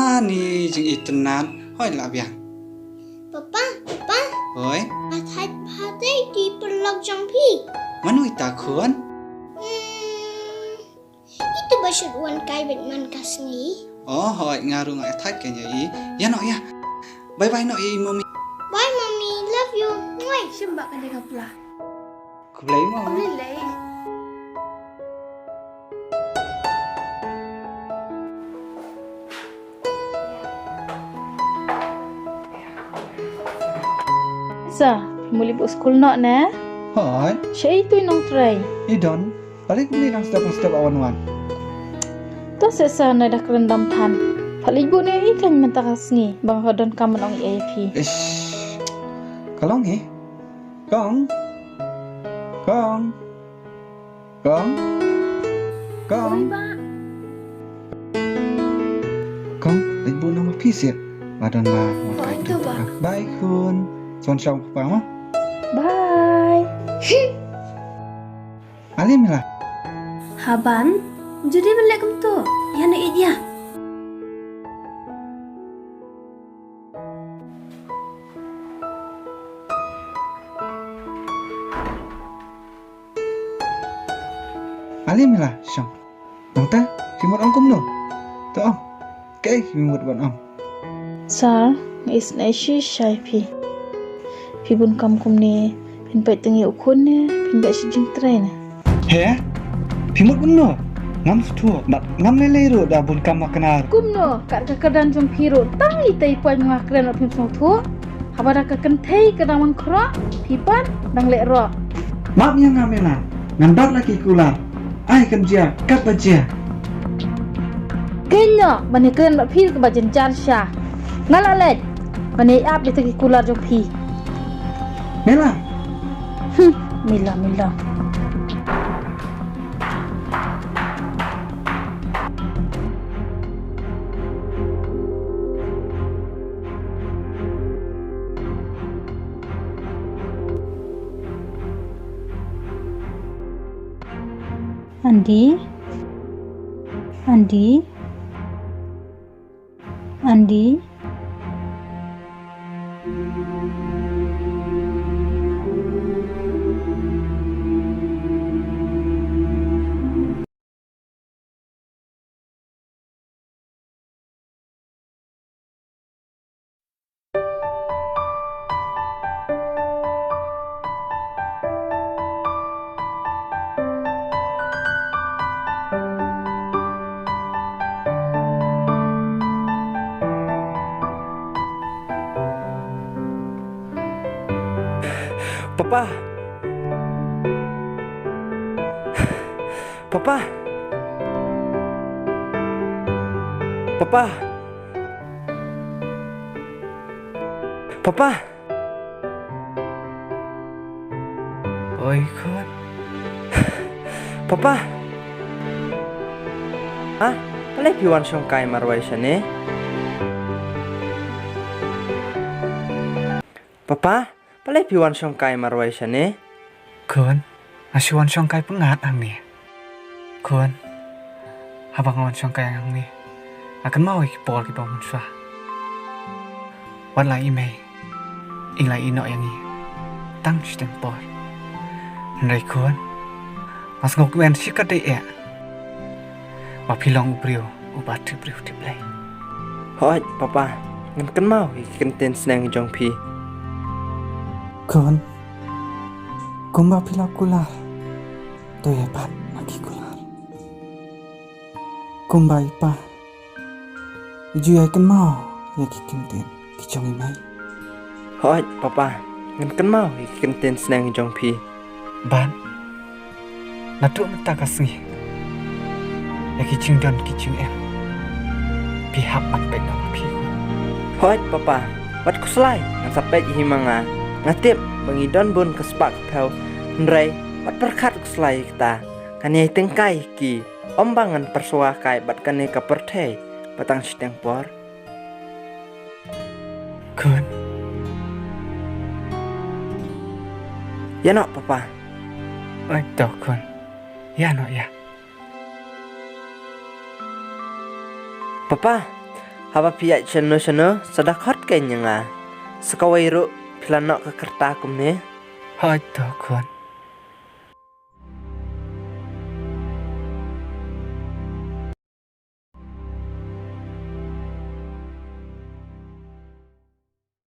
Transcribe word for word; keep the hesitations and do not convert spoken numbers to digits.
Ani jingitynnad, hoi la biang. Papa, papa. Hoi. Nga thait bha te ki paralok jong phi. Mano ita khun? Hmm. Itu ba shu wan kai bad man ka sngi. Oh, hoi, nga ruh nga thait ka nya i. Ïa no ïa. Bye bye no i mommy. Bye mommy, love you. Mwah. Shim ba ka dei ka pla. Khublei mo. Khublei. Sa, muli bu skul noh ne? Hoi. Shaei tu i nongtrei? I don. Balik muli nang step nang step awan wan. To se sa na da kren dam than. Balik bu ne i kan mynta ka sngi. Bang ho don kam nong i phi. Ish. Kalong i. Kong. Kong. Kong. Kong. Oi, ba. Kong, leit buh noh ma phi seh. Ba don ba, ma. Oi, kai tu ba. Bye khun. Son shong papa ma. Bye. Ali mila. Haban, judi ban leh kumtu. Ïa na ïa. Ali mila shong. Nangta, phi mut ong kumno? To ong. Kaei phi mut ban ong? Sir, nga isynei shisha ïa phi. Phi bun kam kumne, phin peit tang ïa u khun ne, phin beh shi jingtrei ne. He? Phi mut kumno? Ngam sngewthuh, bad ngam lei lei ruh da bun kam ma Knar. Kumno, kat ka kyrdan jong phi ruh, tang ita i poi ma nga kren ruh phim sngewthuh. Haba da ka kynthei ka dang wan khroh, phi pat dang leh roh. Map ïa nga mela, ngan bat la ki kular. Ai kan jia, kat ba jia. Kynnoh, ban ïa kren bad phi kaba jynjar sha. Nga la leit, ban ïa ap ïa ki kular jong phi. Mela. Hmm, mela, mela. Andi. Andi. Andi. Papa. Papa. Papa. Papa. Oi khun. Papa. Ah, balei phi wan shong kai marwei shane? Papa, balei phi wan shong kai marwei shane? Khun, nga shu wan shong kai pyngngad hangne. Khun, haba nga wan shong kai hangne, nga kynmaw ïa ki por kiba mynshuwa. Wat la i mei, i la ïehnoh ïa ngi tang shiteng por. Hynrei khun, nga sngewkmen shikatdei eh ba phi long u briew uba tip briew tip Blei. Hooid, Papa, ngan kynmaw ïa ki kyntien sneng jong phi. Khun, kumba phi la kular, to ïa bat ma ki kular. Kumba i pa, ju ïa kynmaw ïa ki kyntien ki jong i mei. Hooid, Papa, ngan kynmaw ïa ki kyntien sneng jong phi. Bad naduh mynta ka sngi, ïa ki jingdon ki jingem, phi hap ban peit noh ma phi. Hooid, Papa, wat khuslai ngan sa peit hi ma nga. Nga tip ba ngi don bun ka spah ka phew, hynrei wat pyrkhat khuslai ïa kata. Ngan ïai tyngkai ïa ki, ym ba ngan pyrshwa kai bad kane ka pyrthei ba tang shiteng por. Khun. Ïa noh, Papa. Oi to khun. Ïa noh ïa. Papa, Haba phi ïaid shano shano, sa da khot keiñ ïa nga. Sa kawei ruh phi la noh ka kyrta kumne. Hooid to khun.